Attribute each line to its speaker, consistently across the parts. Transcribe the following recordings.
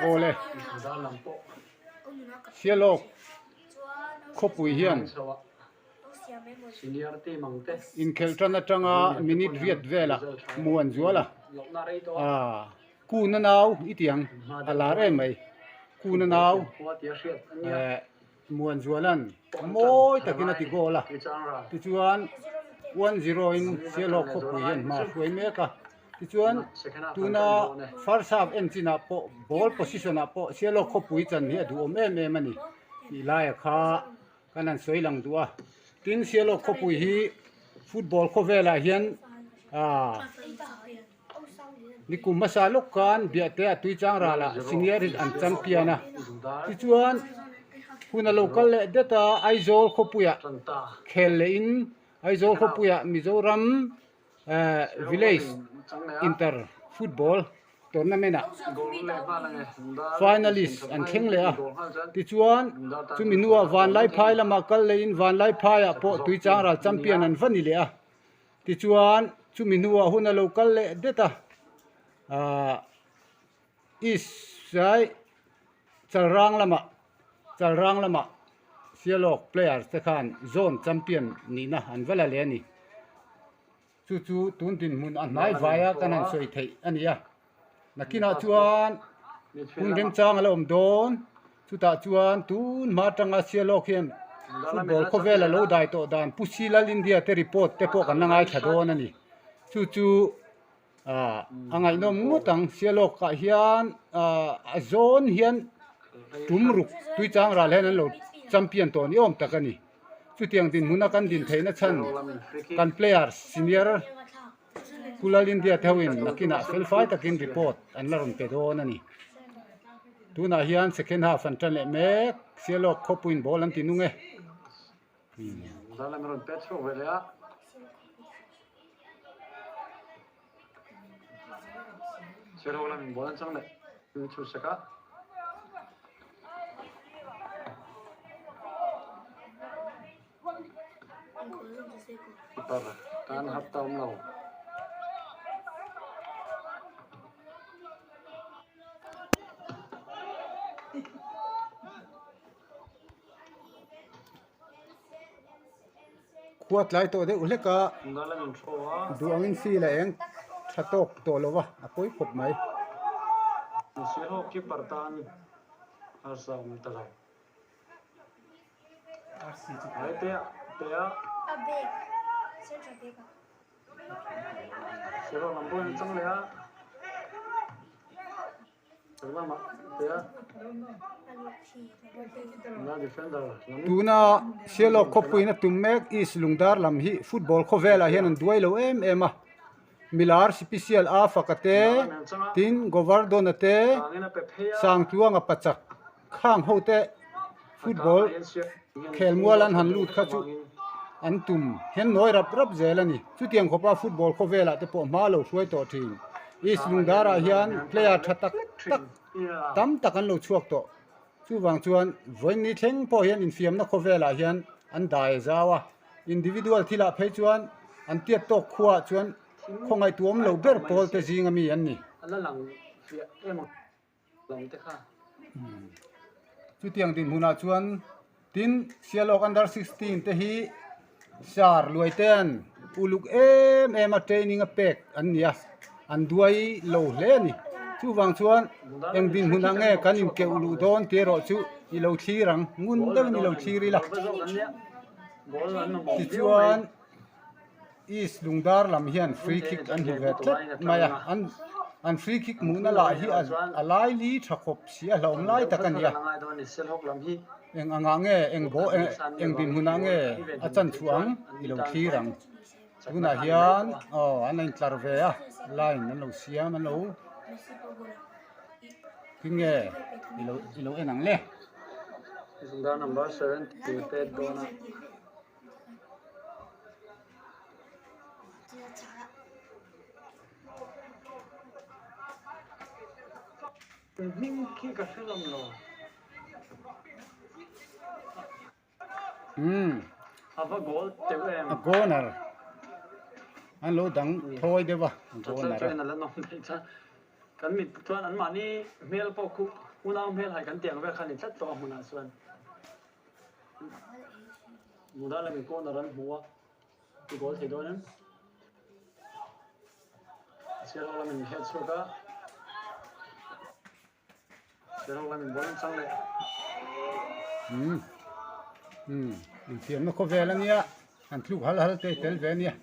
Speaker 1: Awle, Sialawk khawpui hian inkhelh tan atanga minute riat velah hmuh an zual a, aaa Kuna nau i ti ang a lar em mai, Kuna nau eh. Muanzuala'n mawi takin a ti goal a, tichuan 1-0 in Sialhawk khawpui hian hma a hruai mek a, tichuan tuna first half en chinah pawh ball position ah pawh Sialhawk khawpui chan hi a duhawm em em a ni tih laia kha kan han sawi lang duh a, tin Sialhawk khawpui hi football khawvelah hian aaa. Nikum hmasa lawk khan Biahte a tui chang ralah senior in an champion a, tichuan hun a lo kal leh det a, Aizawl khawpuiah khel leh in Aizawl khawpuiah Mizoram Village Inter Football Tournament ah finalist an thleng leh a, tichuan chumi hnuah Vanlaiphai lamah kal leh in Vanlaiphaiah pawh tui chang ral champion an va ni leh a. Tichuan, chumi hnuah hun a lo kal leh det a, aah East sai Chalrang lamah Chalrang lamah Sialawk players te khan zone champion nihna an va la leh a ni. Chu chu tun dinhmun a hnai vaia kan han sawi theih a ni a. Nakinah chuan hun remchang a la awm dawn, chutah chuan tun hma atanga Sialawk hian football khawvel a lo dai tawh dan Pu Silal India te report te pawh kan la ngaithla dawn a ni. Chu chu ah a ngaihnawm ngawt ang Sialawkah hian ah a zawn hian tum ruk Tuichang ral hian an lo champion tawh ni awm tak a ni. Chutiang dinhmuna kan din theihna chhan kan players senior Kulal India te hoin nakinah felfai takin report an la rawn pe dawn a ni. Tunah hian second half an tan leh mek, Sialawk khawpuiin ball an ti nung e.
Speaker 2: Keeper tan har ta awm lo.
Speaker 1: Khua tlai tawh deuh hlek a, duh angin field a eng tha tawk tawh lo va, a pawi khawp mai.
Speaker 2: Keeper tan harsa awm ta lo.
Speaker 1: Tuna Sialawk khawpuiin a tum mek East Lungdar lam hi football khawvelah hian an duai lo em em a, Milar Sipisial A Faka te, tin Govardona te, Sangtluanga Pachak. Khang ho te football khel mual an han lut kha chu an tum hian nawi rap rap zel a ni. Chutiang khawpa football khawvelah te pawh hma lo hruai tawh thin. East Lungdarah hian player tha tak tak tam tak an lo chhuak tawh. Chuvang chuan vawiin thleng pawh hian infiamna khawvelah hian an dai zau a. Individual thilah phei chuan an tiat tawk khuaah chuan khawngaihtuam lo ber pawl te zinga mi an ni. Chutiang dinhmunah chuan tin Sialawk under 16 te hi sar luai ten uluk em em a training a pek an ni a, an duai lo hle a ni. Chuvang chuan eng dinhmunah nge kan inkeuh luh dawn tih erawh chu i lo thlir ang, ngun deuhin i lo thlir ila. Tichuan. East Lungdar lam hian free kick an hmu ve tlat mai a, an an free kick hmuhna lah hi a lai li tha khawp si a hlauhawm lai tak a ni a, eng angah nge eng ball eng dinhmunah nge a chan chhuah ang i lo thlir ang, tunah hian aw an la intlar ve a line an lo siam an lo tinge i lo i lo en ang le.
Speaker 2: Lungdar number 70 pet dawn a. Hming khi ka hre ngam lo.
Speaker 1: Umm.
Speaker 2: A va goal teuh em.
Speaker 1: A goner. An lo dang thawi deuh a goner a.
Speaker 2: Kan mit chuan anmahni hmel pawh khu unau hmel hai kan tih ang vel kha a ni tlat tawh a hmunah chuan. Lungdar lamin corner an hmu a, i goal thei dawn em? Sialhawk lamin head chhuak a, Sialhawk lamin ball an chang leh.
Speaker 1: Umm umm infiamna khawvel ania an tluk hal hal te tel ve ania.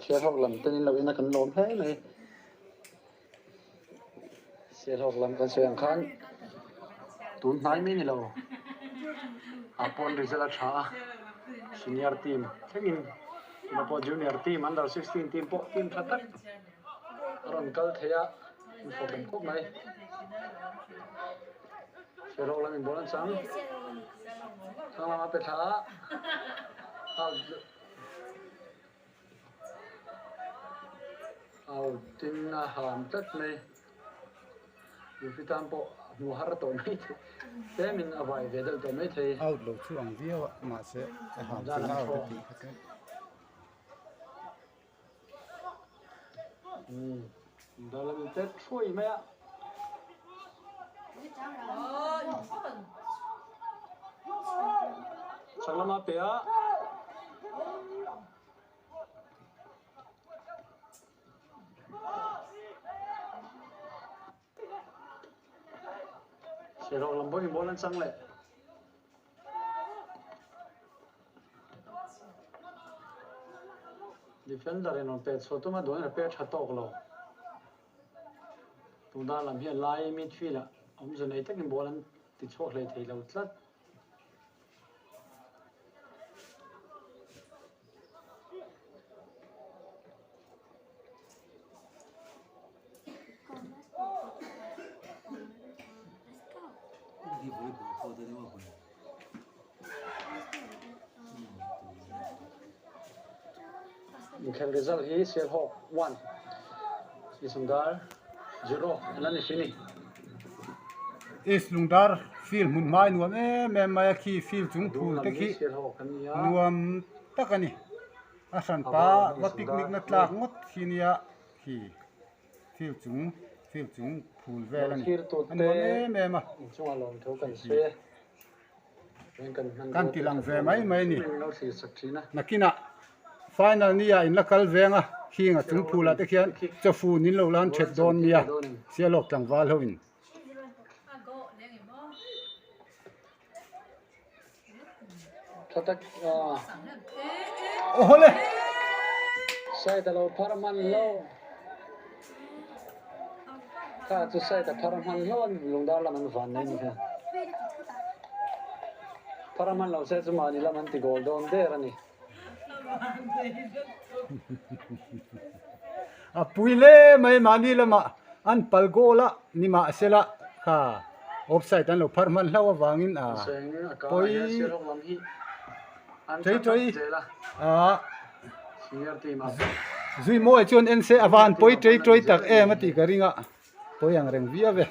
Speaker 2: Sialhawk lam ten in lo ina kan lawm hle mai. Sialhawk lam kan sawi ang khan tun hnai mai ni lo ah pawn result a tha a senior team thlengin tunah pawh junior team under 16 team pawh team tha tak a rawn kal thei a an fawk awm khawp mai Sialhawk lam in ball an chang thlang lama pe thla a out in a ham tlat mai Luffy tan pawh hmu har tawh mai thei tlem in a vai ve deuh tawh mai thei.
Speaker 1: Out lo chu ang viau a mahse a ham chu a out a tih kha chuan.
Speaker 2: Dalam in tet thuai mai a. Chak lama pe a. Sialhawk lam pawhin ball an chang leh. Defender in rawn pet chhuah tum a duan a pet tha tawk lo. Tuna lam hian lai midfield ah awmze nei takin ball an ti chhuak hlei thei lo tlat. Inkhel result hi Sialhawk 1, East Lungdar 0 an la ni si ni.
Speaker 1: East Lungdar field hmun hmai nuam em em mai a khi field chung phul te khi nuam tak a ni. A hran pa va picnic na tlak ngawt khi nia khi field chung field chung phul vel a ni a nuam em em a kan ti lang ve mai mai a ni nakinah final nia in la kal veng a khing a chung phul ah te khian chawfun in lo lan that dawn nia Sialawk tlangval ho in. Awhawle!
Speaker 2: Side a lo phar hman lo. Kha chu side a phar hman hlauh a lungdar lam an van mai ni kha. Phar hman lo se chu mahni lam an ti goal dawn der a ni.
Speaker 1: A pui hle mai mahni lamah an pal goal a ni mahsela kha offside an lo phar hman hlauh avangin a pawi chei chei a zui mawi chuan en se a van pawi chei chei tak em a tih ka ring a pawi ang reng viau e.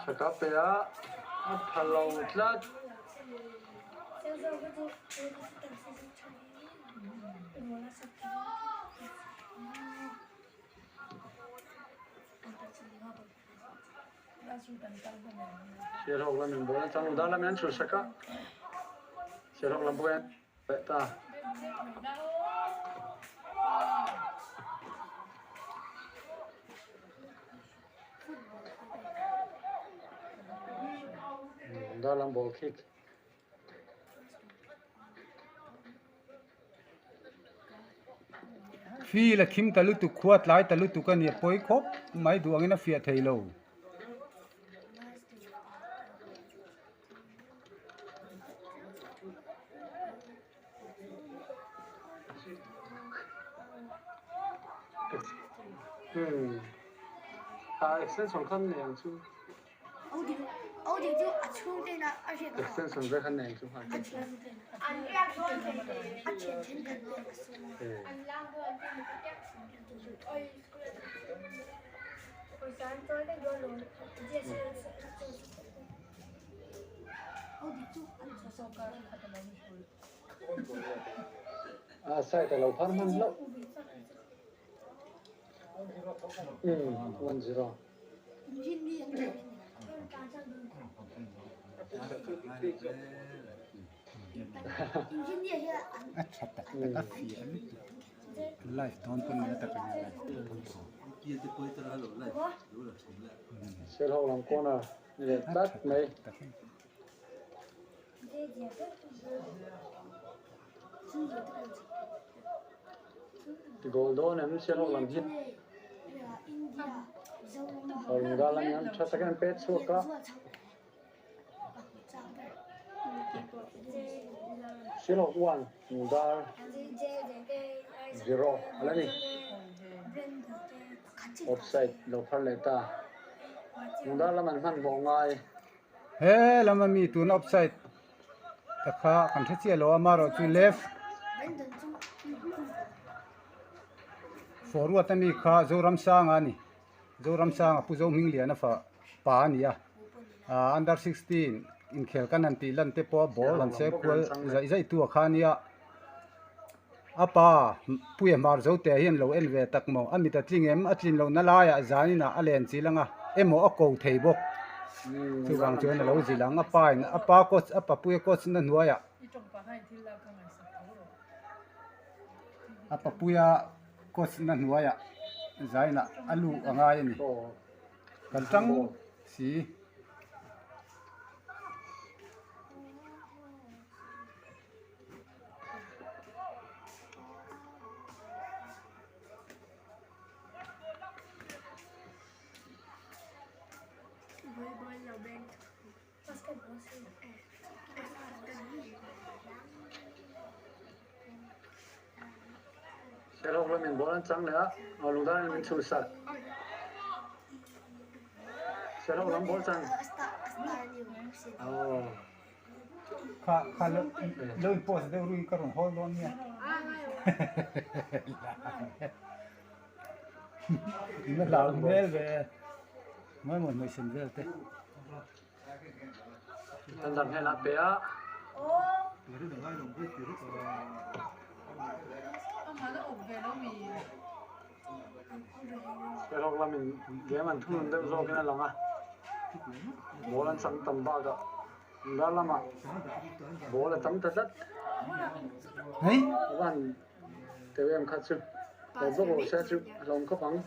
Speaker 2: Saka pe a a pha lo tlat. Sialhawk lamin ball an chang lo, dar lamin an chhur sak a, Sialhawk lam pawh hian leh ta. Dar lam ball kick.
Speaker 1: Field a khim ta lutuk khua tlai ta lutuk a ni a pawi khawp mai duh angin a fiah thei lo.
Speaker 2: Hmm. Ah, extension khan nei ang chu. Extension vek an nei ang chu nghal. A side a lo phar hman hlauh. Umm 1-0.
Speaker 1: A tha tak tak a fiah lutuk. Live dawn pawn nge tak ania live dawn pawh.
Speaker 2: Sialhawk lam corner ni leh tlat mai. Goal dawn em Sialhawk lam hi. Lungdar lam hian tha takin an pet chhuak a. Sialhawk 1 Lungdar 0 a la ni. Offside lo phar leh ta. Lungdar lam an hmanhmawh ngai.
Speaker 1: He lama mi tuna offside ta kha kan hre chiah lo a amaherawhchu left forward ami kha Zoramsanga a ni Zoramsanga Pu Zohmingliana fa pa a ni a ah under 16 inkhel kan han tih lan te pawh ball han se kual zaih zaih tu a kha a nia a pa Puia Hmar Zotea hian lo en ve tak maw a mit a tling em a tlin lohna laiah zanin ah a len chil ang a emaw a ko thei bawk chuvang chuan a lo zil ang a pa in a pa coach a pa Puia coach na hnuaiah a pa Puia coach na hnuaiah zainah a luh a ngai a ni kan tang si.
Speaker 2: Sialhawk lamin ball an chang leh a, Lungdar in min chhuhsak. Sialhawk lam ball chan. Oh.
Speaker 1: Kha kha lo lo in post deuh ruin ka rawn hawl dawn nia. Ina hlau hmel ve. Mai mawi hmei sen vel te.
Speaker 2: Kan dang hen a pe a. Sialhawk lamin game an thunun deuh zawkin a lang a. Ball an chang tam bakah dar lamah ball a tam ta tlat. A van teuh em kha chu lo bawk lo se chu a hlawm khawp ang.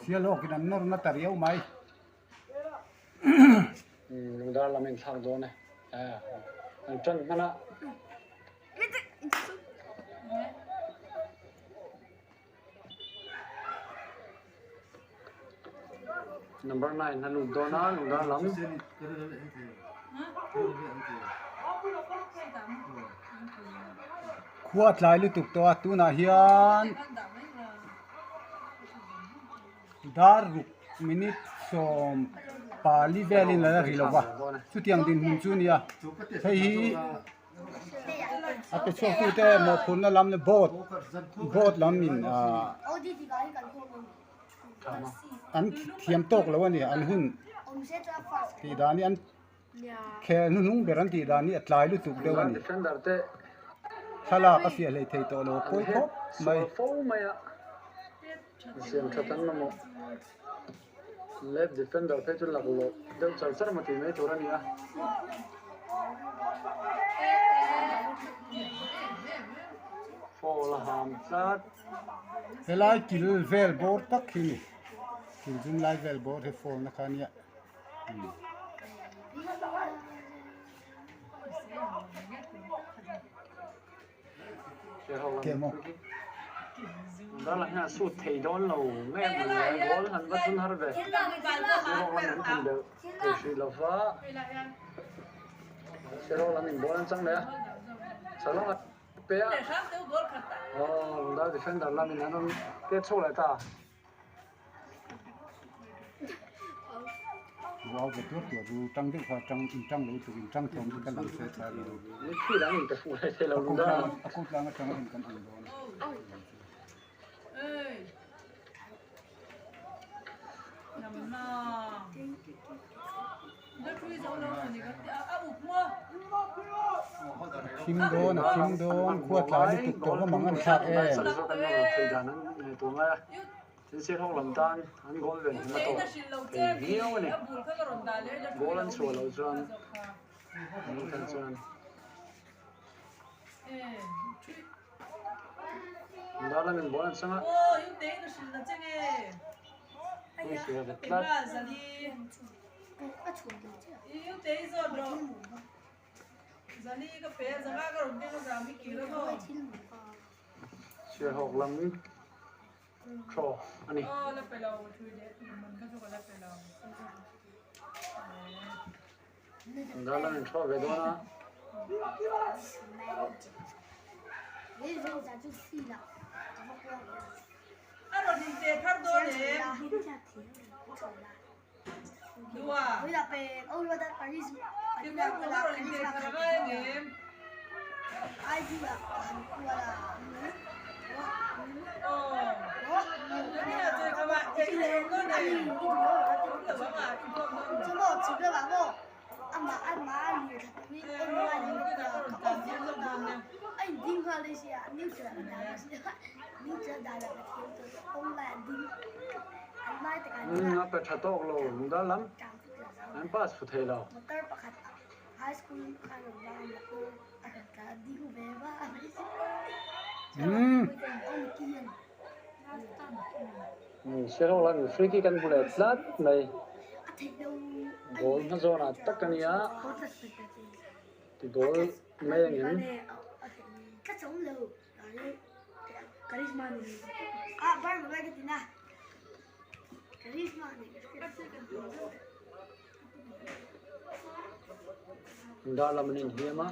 Speaker 1: Sialhawkin an nawr na ta riau mai.
Speaker 2: Lungdar lam in thlak dawn e. An tan hman a. Number 9 a lut dawn a lungdar lam.
Speaker 1: Khua tlai lutuk tawh a tunah hian Dar ruk minute 40 velin a la ri lo va, chutiang dinhmun chu a ni a, hei hi a pe chhuaktute mawhphurhna lam leh boat boat lamin ah an thiam tawk lo a ni, an hun tih dan hi an khel hnuhnung ber an tih dan hi a tlai lutuk deuh a ni, thlalak a fiah hlei thei tawh lo a pawi khawp mai.
Speaker 2: Siam tha tan mamawh left defender phei chu laklawh deuh char char maw tih mai tur a ni a. Foul a ham tlat.
Speaker 1: Helai kil vel bawr tak hi ni kil zum lai vel bawr hi foul na kha a nia.
Speaker 2: Darla hian a sut thei dawn lo nge maw ni a goal han va thun har ve Sirawk lam an thun belh thei hrih lo va Sirawk lam in ball an chang leh a Chalawng a. pe a. Aw Lungdar defender lamin an rawn pet chhuak leh ta.
Speaker 1: Ruau ve tuar tuar ru tang deuh kha tang in tang lo tuk in tang thawm chu ka lang se tha lo.
Speaker 2: Midfield an in pe fuh hle thei lo Lungdar.
Speaker 1: A ko tlang atanga en kan ang dawn. Thim dawn a thim dawn khua tlai lutuk tawh va mang an thlak em.
Speaker 2: Sialhawk lam throw a ni. Dar lamin throw ve dawn a. A pe tha tawk lo lungdar lam an pass fu thei lo. Sialhawk lam in free kick an hmu leh tlat mai. Goal hma zawnah tak a nia. Ti goal mai ang em? Dar lam an inhliam a.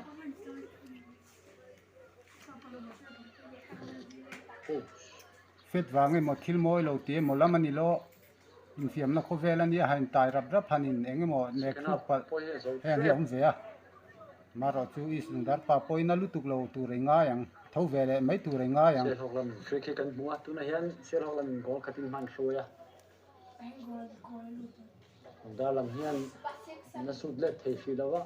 Speaker 1: Fet vang emaw thil mawi lo tih emaw lam a ni lo. Infiamna khawvel a nia han intai rap rap han in eng emaw nek thluk palh heng hi a awm ve a. Marawh chu East Lungdar pa pawhin a lutuk lo tur ei ngai ang, tho ve leh mai tur ei ngai ang.
Speaker 2: Sialhawk lam free kick kan hmu a, tunah hian Sialhawk lam in goal khatin hman hruai a. Lungdar lam hian na sut let thei hrih lo a.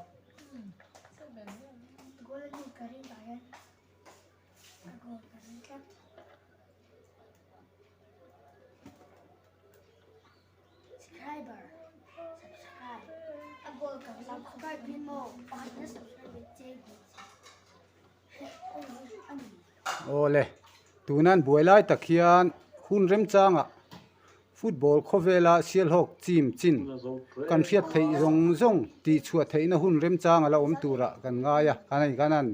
Speaker 1: Awle, tuna an buai lai tak hian hun remchangah football khawvela Sialhawk team chin kan hriat theih zawng zawng tih chhuah theihna hun remchang a la awm turah kan ngai a, kan hei kan han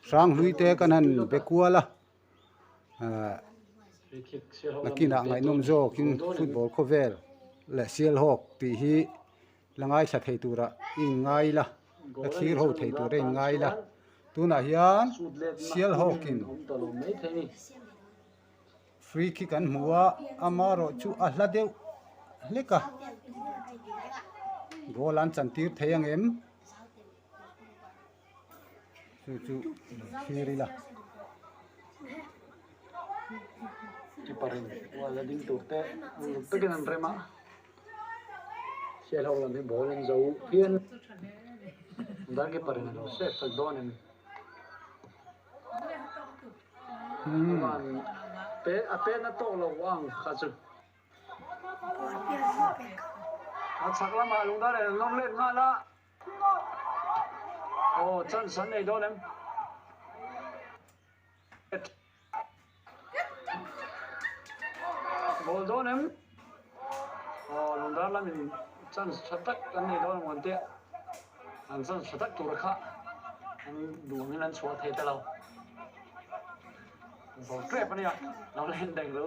Speaker 1: hranghlui te kan han be kual a. Nakinah ngaihnawm zawkin football khawvel leh Sialhawk tih hi la ngaithla thei turah i inngai ila, la thlir ho thei tura i inngai ila. Tunah hian Sialhawkin free kick an hmu a, amaherawh chu a hla deuh hlek a, goal an chantir thei ang em? Chu chu thlir ila.
Speaker 2: Keeper in wall a ding tur te uluk takin an rem a. Sialhawk lam hi ball an zo phian. Dar keeper in a lo save sak dawn em. Chuan pe a pen a tawk lo ang kha chu. A chhak lamah lungdar in an nawr let nghal a. Aw chance an nei dawn em? Ball dawn em? Aw Lungdar lamin chance tha tak an nei dawn ang tih an chance tha tak tur kha an duh angin an chhuah thei ta lo. Ball trap a nia, lo la en daih lo.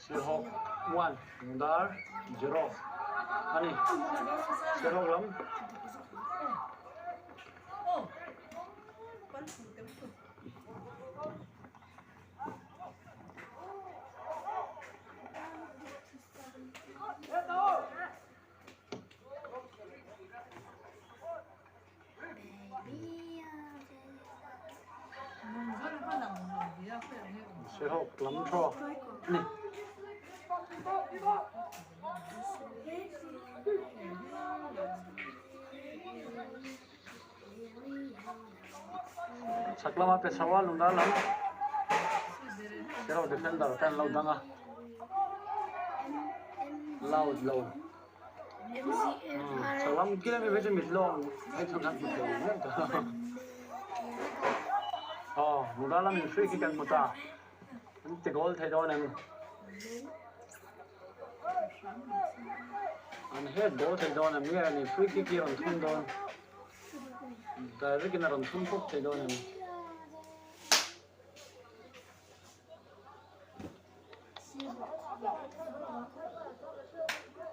Speaker 2: Sialhawk 1, Lungdar 0 a ni. Sialhawk lam. Sialhawk lam thaw a ni. Chhak lama pe chho a Lungdar lam Sialhawk defender te an lo dang a loud lo chhak lam kil ami phei chu mit lawng hei chu kan hmu thei mai ta aw Lungdar lamin free kick an hmu ta an ti goal thei dawn em. An head ball thei dawn em nge ni free kick hi a rawn thun dawn direct in a rawn thun pawp thei dawn em.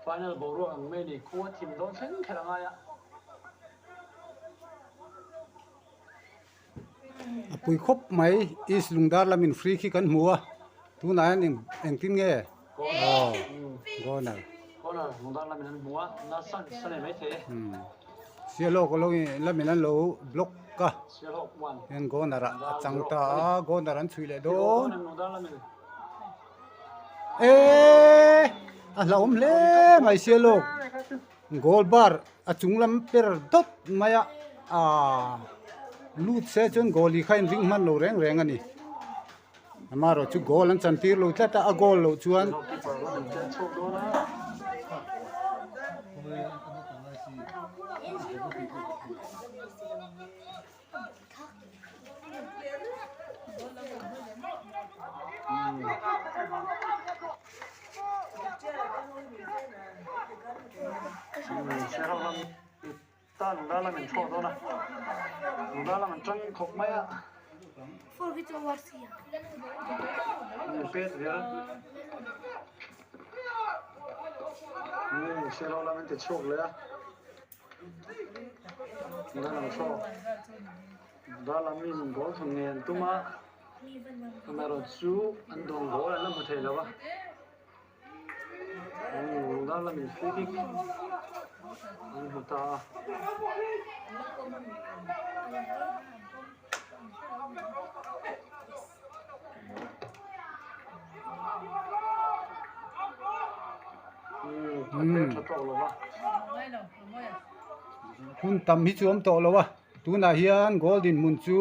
Speaker 2: Final boruak ang mai ni khua thim dawn thleng kher a ngai a.
Speaker 1: A pui khawp mai East Lungdar lamin free khi kan hmu a tunah hian eng engtin nge aw corner Sialhawk lo lamin an lo block a hian corner ah a chang ta a corner an chhuih leh dawn eee a hlauhawm hle mai Sialhawk goal bar a chung lam per dawt mai a aaa lut se chuan goal hi kha in ring hman lo reng reng a ni amaherawh chu goal an chan tir lo tlat a a goal loh chuan
Speaker 2: Dalamin goal thun ngei an tum a, amaherawhchu an duang goal an la hmu thei lo a, Dalamin free kick an hmu ta a.
Speaker 1: Hun tam hi chu awm tawh lo a tunah hian goal dinhmun chu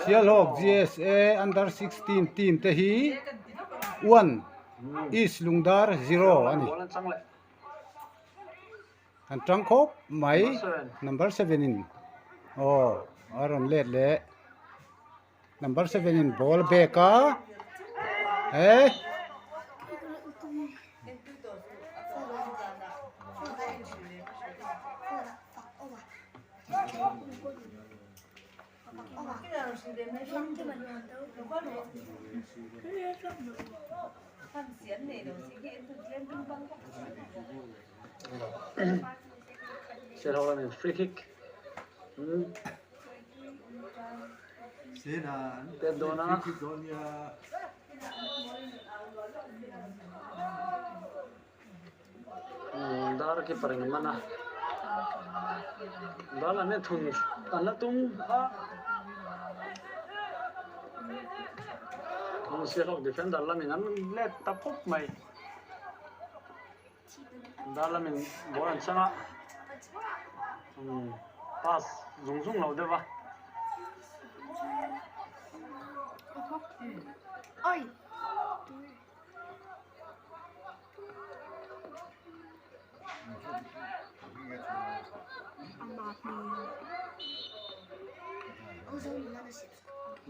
Speaker 1: Sialhawk G_S_A under 16 team te hi 1 East Lungdar 0 a ni. An tang khawp mai number 7 in aw a rawn let leh. Number 7 in ball a bag a eh
Speaker 2: Free kick. Pet dawn a. Dar keeper in a man a. Dar lam hian thun an la tum a. Sialhawk defender lamin an let ta pawp mai. Dar lamin ball an chang a pass zung zung lo deuh a.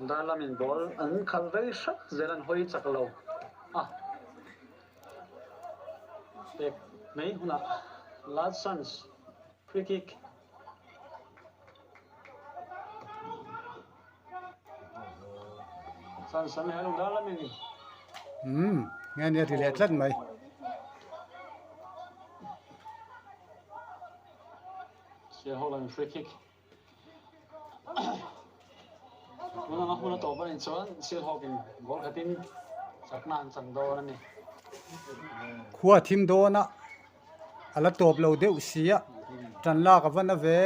Speaker 2: Dar lamin ball an khalh rei hrat zel an hawi chak lo a. Pek mai hunah last chance free kick. Chance an nei a lungdar lamin.
Speaker 1: Umm nge nia ri leh tlat mai.
Speaker 2: Sialhawk lamin free kick. Tuna anga hmun a tawp anih chuan Sialhawkin goal khatin chakna an chang dawn a ni.
Speaker 1: Khua thim dawna a la tawp lo deuh si a, tan lak a va na ve.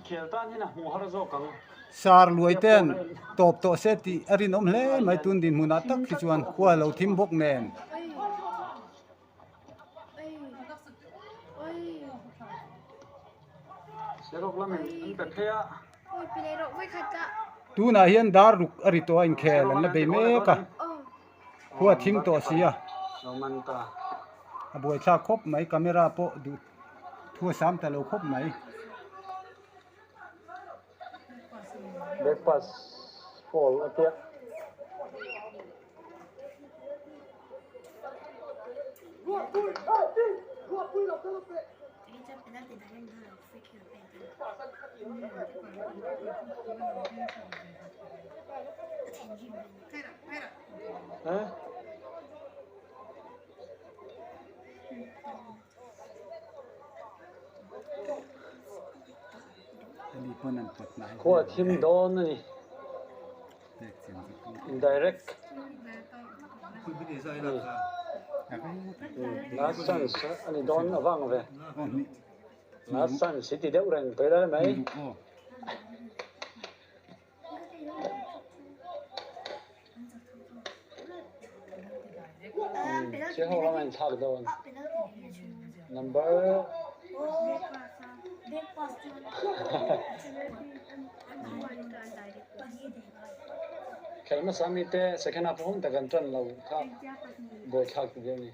Speaker 2: Khel tan hian a hmuh har zawk ang.
Speaker 1: Sar luai ten tawp tawh se tih a rinawm hle mai tun dinhmunah tak hi chuan khua lo thim bawk nen. Tunah hian dar ruk a ri tawh a inkhel an la bei mek a, khua thim tawh si a, a buaithlak khawp mai camera pawh duh thu a sam ta lo khawp mai.
Speaker 2: Breakfast fall a tia. Khua thim dawn a ni. Indirect last chance a ni dawn avang ve. Last chance hi ti deuh reng tawh ila mai. Chiang ho lama inthlak dawn. Number Khelh hmasa mite second half hun tak an tan lo kha buaithlak ti deuh a ni.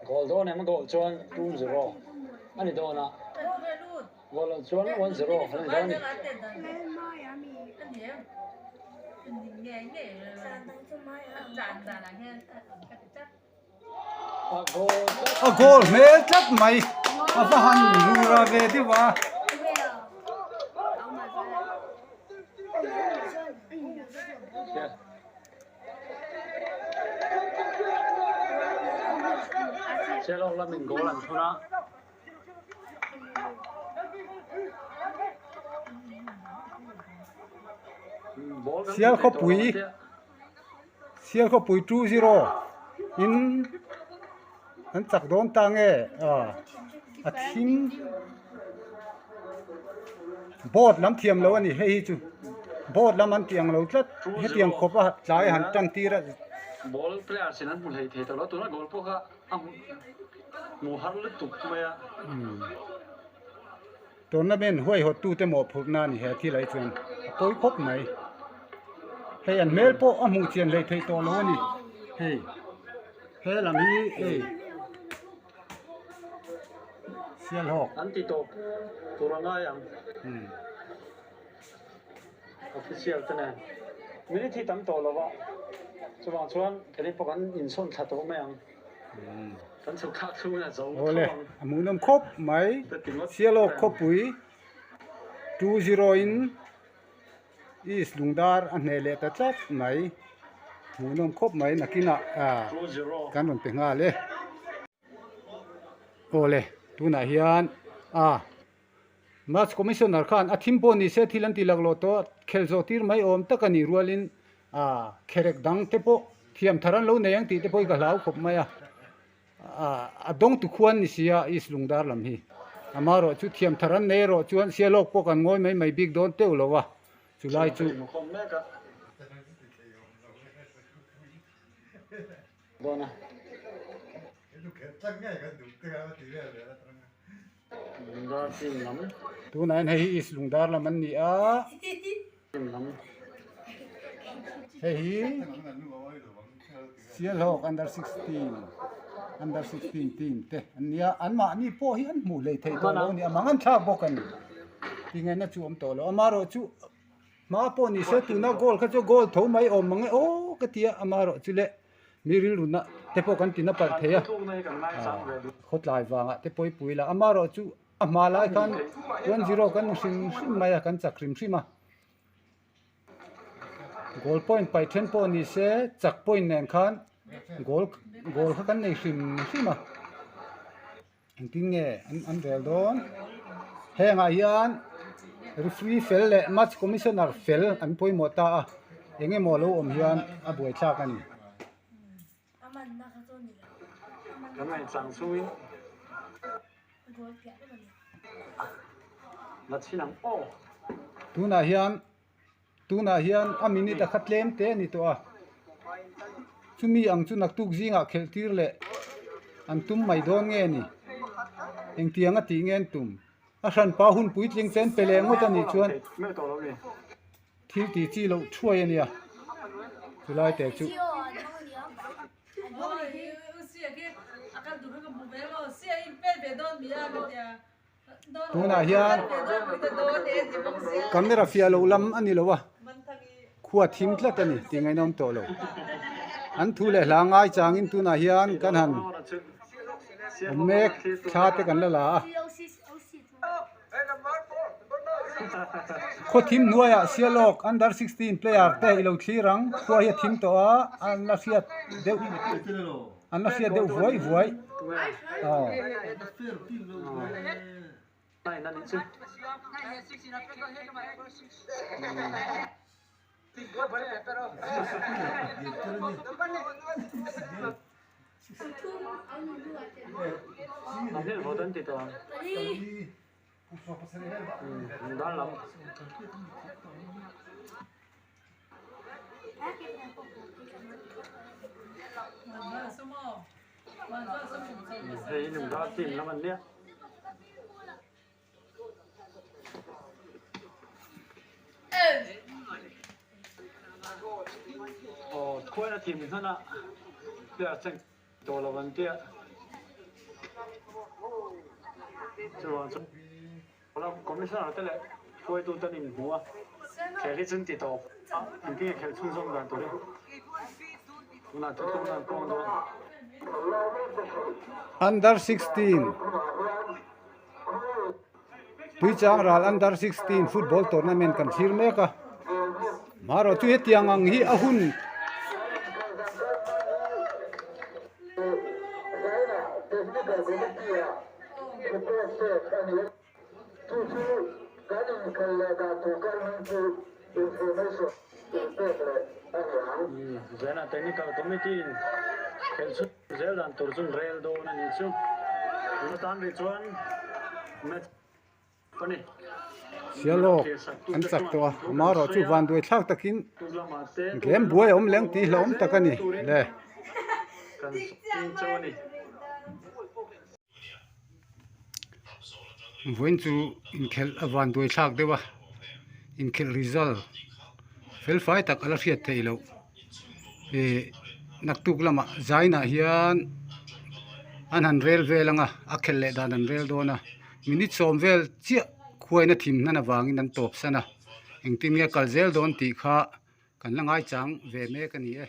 Speaker 2: Goal dawn em goal chuan 2-0 a ni dawn a, goal loh chuan 1-0 a ni dawn a ni.
Speaker 1: A goal hmel tlat mai a va han rura ve deuh a.
Speaker 2: Selawk lamin goal an thun a.
Speaker 1: Sial khawpui Sial khawpui 2-0 in an chak dawn ta nge a thing board lam thiam lo a ni hei hi chu board lam an tih ang lo tlat hetiang khawp a tlai han tan tir a.
Speaker 2: Ball players in an hmu hlei thei tawh lo tuna goal pawh kha a hmu har lutuk mai a.
Speaker 1: Tournament huaihawt tute mawhphurhna a ni he thil ah hi chuan a pawi khawp mai. Hei an hmel pawh a hmuh chian hlei theih tawh lo a ni. Hei he lam hi hei Sialhawk.
Speaker 2: An ti tawp tur a ngai ang. Official te nen minute hi tam tawh lo va chuvang chuan keini pawh kan insawn thla tawh mai ang. Kan chhuk thlak chhung a zo tho
Speaker 1: Awle,
Speaker 2: ang.
Speaker 1: a hmuhnawm khawp mai. Sialawk khawpui 2-0 in East Lungdar a hneh leh ta tlat mai. Hmuhnawm khawp mai nakinah kan rawn pe nghal e. Awle, tunah hian a Match Commissioner khan a thim pawh ni se thil an ti laklawh tawh a, khelh zawh tir mai awm tak a nih rualin ah kherek dang te pawh thiam thar an lo nei ang tih te pawh hi ka hlau khawp mai a, ah a dawng tu khuan ni si a East Lungdar lam hi. Amaherawh chu thiam thar an nei erawh chuan Sialawk pawh kan ngawi mai mai bik dawn teuh lo a, chulai chu.
Speaker 2: Dawn a.
Speaker 1: Tunah hian hei hi East Lungdar lam an ni a. Hei hi Sialhawk under 16 under 16 team te an ni a. Anmahni pawh hi an hmuh hlei thei tawh lo a ni a, mang an thlak bawk a ni. Tingaihna chu awm tawh lo. Amaherawhchu hma pawh ni se tuna goal kha chu goal tho mai awm mang e aw ka ti a, amaherawhchu le. Mi rilru na te pawh kan ti na palh thei a, khawtlai vangah te pawi pui la, amaherawh chu a hma lai khan 1-0 kan ni hrim hrim mai a, kan chak hrim hrim a. Goal point paih then pawh ni se chak point nen khan goal goal kha kan nei hrim hrim a. Engtin nge an an rel dawn? Hengah hian referee fel leh match commissioner fel an pawimawh ta a, eng emaw lo awm hian a buaithlak a ni.
Speaker 2: Kan ngaihchang chungin la chhin ang aw.
Speaker 1: Tunah hian tunah hian a minute a kha tlem te a ni tawh a, chumi ang chu naktuk zingah khelh tir leh an tum mai dawn nge ni? Engtiang a tih nge an tum? A hranpa hun puitling chen pe leh ngawt a nih chuan thil tih chi loh thuai a nia chulai te chu. Tunah hian camera fiah loh lam a ni lo a, khua thim tlat a ni tih ngaihnawm tawh lo. An thu leh hla ngai changin tunah hian kan han awm mek thla te kan la la a. Khaw thim hnuaiah Sialawk under 16 player te i lo thlir ang, khua hi a thim tawh a, an la hriat deuh an la hriat deuh vuai vuai. Aw. Under 16 Tuichang ral under 16 football tournament kan thlir mek a marawh chu hetiang ang hi a hun
Speaker 2: Zena Technical Committee in khelh chhun zel dan tur chu rel dawn a nih chu. Tuna tan rih chuan match a ni.
Speaker 1: Sialawk an chak tawh a, amaherawh chu vanduai thlak takin game buai a awm leng tih hlauhawm tak a ni le. Vawiin chu inkhelh a vanduai thlak deuh a, inkhelh result fel fai tak a la hriat theih loh. Ih naktuk lamah zainah hian an han rel vel ang a, a khelh leh dan an rel dawn a, minute sawm vel chiah khuaina thim hnan avangin an tawp san a, engtin nge kal zel dawn tih kha kan la ngaichang ve mek a ni e.